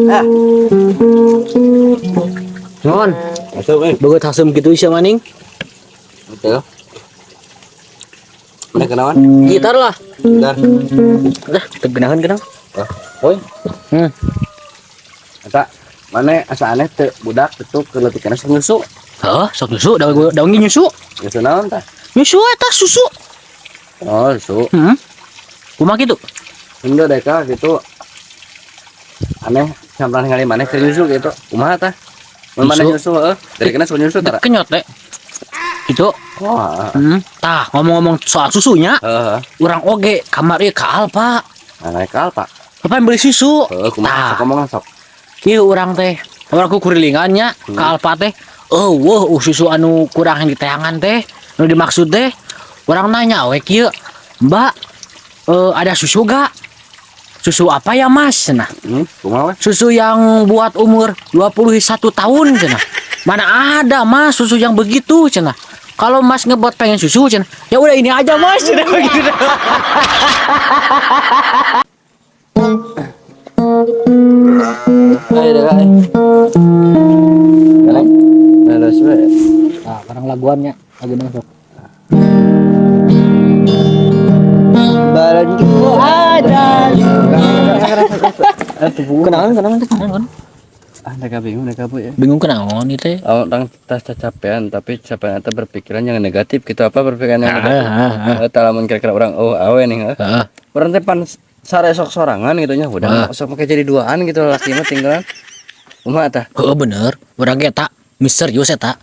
Ah. Non, Masuk eh. beungeut haseum kitu sia maning. Betul. Mana kenawan? Gitar lah. Gitar. Udah, teu geunaheun kenal. Oh, oi. Eta mana asa aneh teu budak itu keletikanna sok nyusu. Heuh, sok nyusu, daun daun ge nyusu. Nyusu naon tah? Nyusu eta susu. Oh, nyusu. Kumaha kitu? Henteu deka gitu. Aneh sampean ningali maneh keur nyusu gitu. Kumaha tah? Mun maneh nyusu heuh, dari kena sok nyusu tara. Kenyot teh. Gitu. Oh, heeh. Tah, ngomong-ngomong soal susunya, Heeh. urang oge kamar ieu ka Alfa. Nah, naik ka Alfa. Kapan beli susu? Heeh, kumaha Tah. sok ngomong sok. Kieu urang teh, urang ku kurilingan nya ka Alfa teh. Oh, wah, susu anu kurang yang diteangan teh, nu dimaksud teh. Urang nanya we kieu, "Mbak, ada susu gak? Susu apa ya, Mas?" Cenah. Kumaha we? Susu yang buat umur 21 tahun cenah. Mana ada Mas susu yang begitu cenah. Kalau Mas ngebuat pengen susu cenah, ya udah ini aja Mas cenah begitu. Ayo deka. Galeng. Beres we. Nah, barang laguannya lagu masuk. Badanku ada. Atuh Kenalan, kenalan, kenalan. Ah, mereka bingung, mereka bu ya. Bingung kenaon itu teh. Oh, orang tas capean, tapi capean itu berpikiran yang negatif gitu apa berpikiran yang negatif. Eh, lamun kira-kira orang oh awe nih, heuh. Heeh. Orang teh pan sare sok sorangan gitu nya, udah sok make jadi duaan gitu laki mah tinggalan. Kumaha tah? Heeh bener, urang ge eta misterius eta.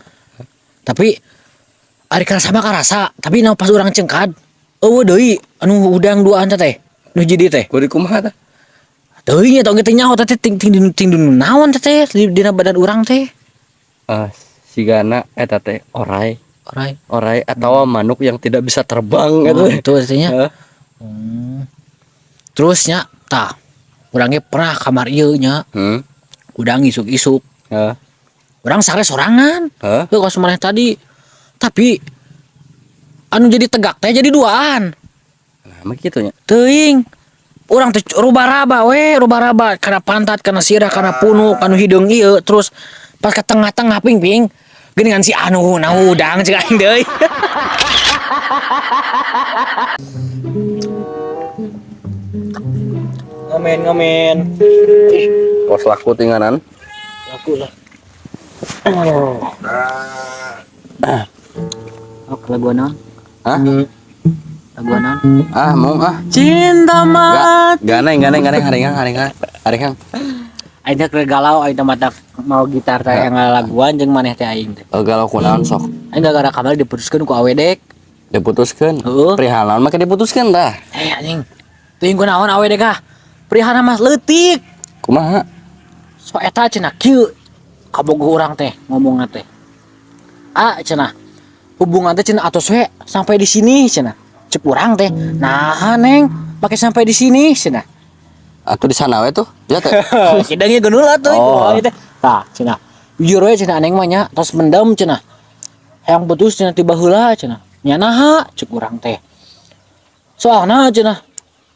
Tapi ari karasa mah karasa, tapi nu pas urang cengkad eueuh deui anu hudang duaan teh teh. Nu hiji deui teh. Kudu kumaha tah? Teuing nya tong ge teh nyaho teh ting ting ting ting naon teh teh di dina badan urang teh. Ah, sigana eta teh orai, Orai. orai atau manuk yang tidak bisa terbang Oh, gitu. itu artinya. Heeh. Terusnya tah urang ge pernah kamar ieu nya, udang isuk-isuk. Heeh. Urang sare sorangan. Heeh. Heuh kos maneh tadi. Tapi anu jadi tegak teh jadi duaan. Nah, mah kitu nya. Teuing. Urang teh ruba-raba we, ruba-raba kana pantat, kana sirah, kana punuk, anu hideung ieu terus pas ke tengah-tengah ping-ping geuningan si anu nah hudang cek aing deui. Ngamen ngamen. Pos laku tinggalan. Laku lah. Oh, lagu naon? Hah? Lagu naon? Ah, mau ah. Cinta mati. Ganeng, ganeng, ganeng, haringang, haringang, haringang. Aing teh keur galau aing teh mata mau gitar teh yang laguan jeung maneh teh aing teh. Oh, galau kunaon sok? Aing gara-gara kamari diputuskeun ku awedek. Diputuskeun. Heeh. Perihal naon make diputuskeun tah? Eh anjing. Teuing kunaon awedek ah. Perihal mah leutik. Kumaha? So eta cenah kieu kabogoh urang teh ngomongna teh. Ah cenah hubungan teh cenah atos we sampai di sini cenah. Cek urang teh. Nah neng pakai sampai di sini cenah. Atuh di sana we tuh. Ya teh. Kidangnya geunul atuh Oh. oh. Teh. Tah cenah. Jujur we cenah neng mah nya tos mendem cenah. Hayang putus cenah tiba heula cenah. Nya naha cek urang teh. Soalna cenah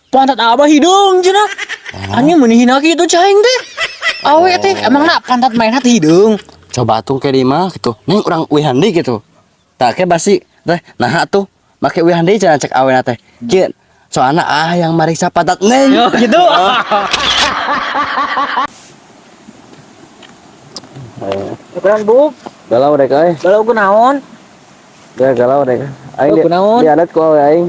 pantat abah hideung cenah. Anjing meuni hina kitu cai aing teh. Awe teh emang nak pantat mainna teh hideung. Coba tuh ke di mah gitu. Neng urang uihan deui gitu. Tah ke basi teh naha tuh make uihan deui cenah cek awena teh. Kieu soalna ah yang mariksa pantat neng. Yo gitu. Kurang buk. Galau dek euy. Galau kunaon? Ya galau dek. Aing Oh, kunaon? diadat ku awe aing.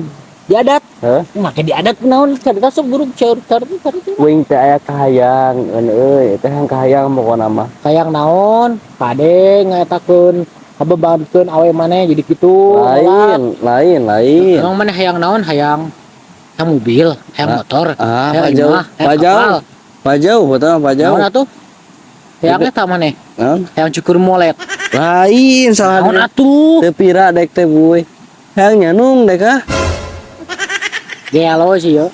Diadat. Heuh. Make diadat kunaon? Carita sok buruk caur caur caur. Wing teh aya kahayang eun euy, teh hayang kahayang pokona mah. Hayang naon? Kade ngaetakeun kabebankeun awe maneh jadi kitu. Lain, lain, lain. Emang maneh hayang naon? Hayang hayang mobil, hayang motor, Ah, hayang pajau, imah, hayang pajau. kapal. Pajau, betul pajau. Naon atuh? Hayang eta maneh? Naon? Hayang cukur molet. Lain salah. Naon atuh? Teu pira dek teh buy. Hayang nyanung dek ah. Gelo sih yo.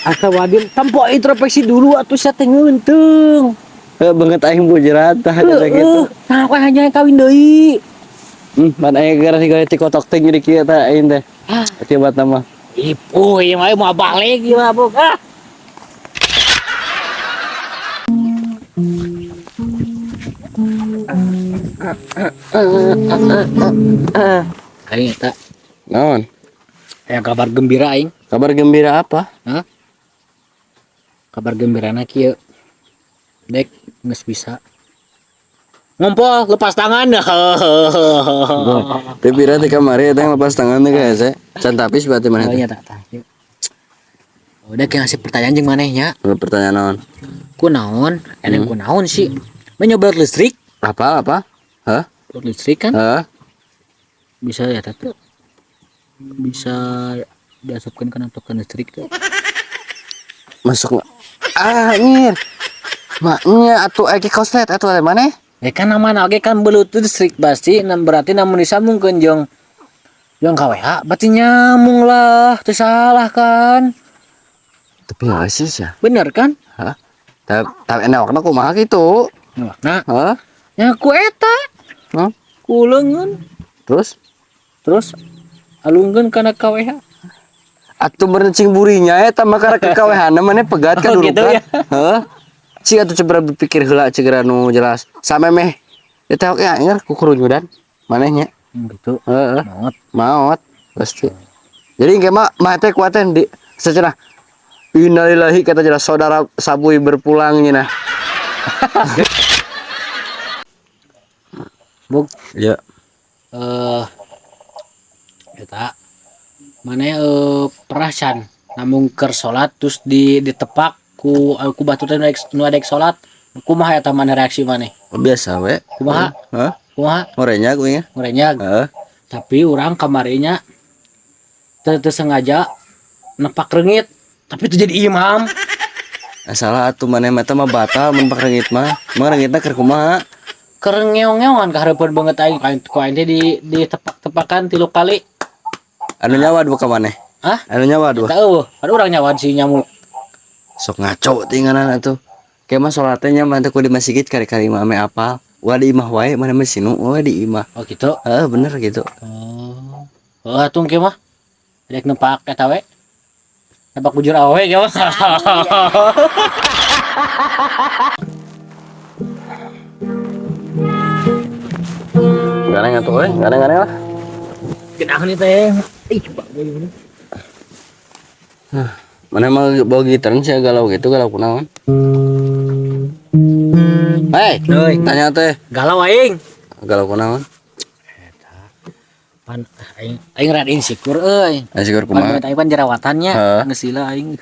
Asa wadil tempo introspeksi dulu atuh sia teh ngeunteung. Heuh beungeut aing bujerat tah ada gitu. Nah, aku hanya kawin deui. Pan aya gara sigara cikotok teh jadi kieu tah aing teh. Ah. Akibatna mah. Ipuh, ieu mah mau balik ieu mah, Buk. Ah. Aing eta Naon? aya kabar gembira aing. Kabar gembira apa? Hah? Kabar gembirana kieu. Dek geus bisa ngompol lepas tangan. Tapi pira teh kamari eta yang lepas tangan teh kayak can tapis berarti mana Oh teh? iya tak tak. Udah kayak ngasih pertanyaan jeung maneh nya. Pertanyaan naon? Kunaon? Eneng kunaon sih? Menyoba listrik, Apa apa? Hah? Listrik kan Hah? Bisa ya tuh. Bisa diasupkan ke token listrik tuh. Masuk ah anjir. Maknya atuh aya koslet atuh ada mana? Ya kan namana oge kan belut listrik pasti nam berarti namun disambungkeun jeung jeung KWH berarti nyambung lah, teu salah kan? Tapi ya sih ya. Bener kan? Hah? Tapi tapi enak kumaha kitu? Nah, Hah? nya ku eta. Hah? Ku leungeun. Terus? Terus alungkeun kana KWH. Atuh merencing burinya eta mah karek ke KWH na maneh pegat ka Oh, gitu durukan. ya? Heuh. Cik atuh coba berpikir heula cegera nu jelas. Sampe meh eta oke anjir ku kurunyudan maneh nya. Gitu. Heeh. Maot. Maot pasti. Jadi engke mah mah teh kuaten di secenah innalillahi kata jelas saudara Sabui berpulang nya. Bug Ya. Eta mana pernah can namung keur salat terus di ditepak ku ku batur teh nu adek salat kumaha eta maneh reaksi maneh? Biasa we. Kumaha? Hah? Kumaha? Ngorenya gue nya. Ngurenyag. Heeh. Tapi urang kamarinya teu teu sengaja nepak reungit tapi itu jadi imam. Salah atuh maneh mah eta mah batal mun pak reungit mah. Mah reungitna keur kumaha? Keur ngeong-ngeongan ka hareupeun beungeut aing ku aing teh di ditepak-tepakan 3 kali. Anu nyawa dua ka maneh? Hah? Anu nyawa dua. Eta eueuh, ada urang nyawa si nyamuk. Sok ngaco tinganan atuh. Kayak mah salatnya nya mah teh kudu di masjid kari-kari mah ame apal. Wah di imah wae mana mah sinu wae di imah. Oh gitu. Heeh bener gitu. Oh. Oh atuh engke mah. Rek nepak eta we. Nepak bujur awe ge mah. Ganeng atuh euy, ganeng-ganeng lah. Geunah nih teh. Ih, coba gue ini. Mana mah bawa gitaran sih galau gitu galau kunaon? Hei, Hei. tanya teh. Galau aing. Galau kunaon? Pan aing aing rada insecure euy. Insecure Pan kumaha? aing pan jerawatannya Heeh. geus lila aing.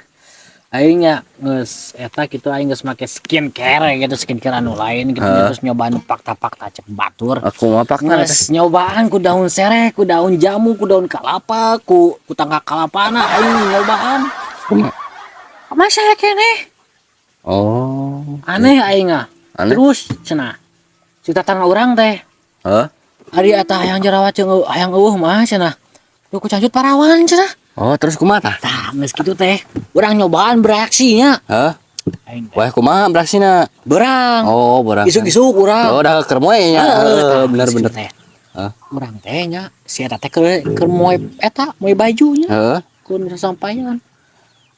Aing nya geus eta kitu aing geus make skincare gitu, skincare anu lain gitu Heeh. terus nyobaan fakta-fakta cek batur. Aku mah fakta teh. Geus nyobaan ku daun sereh, ku daun jamu, ku daun kalapa, ku ku tangka kalapana aing nyobaan. Kumaha? Masa keneh? Oh. Aneh aing ah. Aneh. Terus cenah. Si tatangga urang teh. Heeh. Ari eta hayang jerawat jeung hayang eueuh mah cenah. Duh ku cancut parawan cenah. Oh, terus kumaha tah? Tah, geus kitu teh. Urang nyobaan bereaksinya. Heeh. Aing teh. Wah, kumaha bereaksina? Berang. Oh, berang. Isuk-isuk urang. Oh, dah keur moe nya. Heeh, Heeh, tah, bener geus kitu bener. teh. Heeh. Urang teh nya si eta teh keur moe eta, moe bajunya. Heeh. Ku nu sasampayan.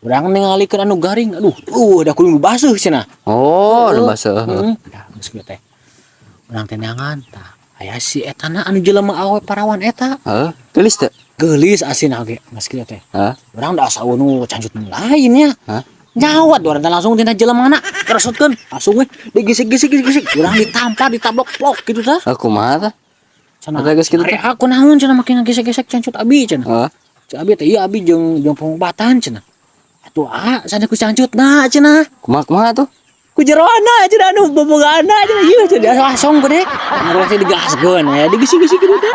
Urang ningalikeun anu garing. Aduh, da kudu nu baseuh cenah. Oh, nu baseuh. Heeh. Tah, geus kitu teh. Urang teh neangan tah. Aya si etana anu jelema awe parawan eta. Heeh, geulis teu? Geulis asin oge, geus kitu teh. Heeh. Urang da asa nu cancut nu lain nya. Hah? Nyawat urang teh langsung tina jelemana keresutkeun, langsung we digisik-gisik gisik. Urang ditampar, ditablok plok gitu tah. Ah, kumaha tah? Cenah. Eta geus kitu teh? Ari aku naon cenah makin ngagesek-gesek cancut abi cenah. Heeh. Cek abi teh ieu abi jeung jeung pengobatan cenah. Atuh ah, sana ku cancutna cenah. Kumaha kumaha tuh? Ku jeroana cenah anu bobogaana cenah ieu cenah asong gede. Urang teh digaskeun aya digisik-gisik gitu teh.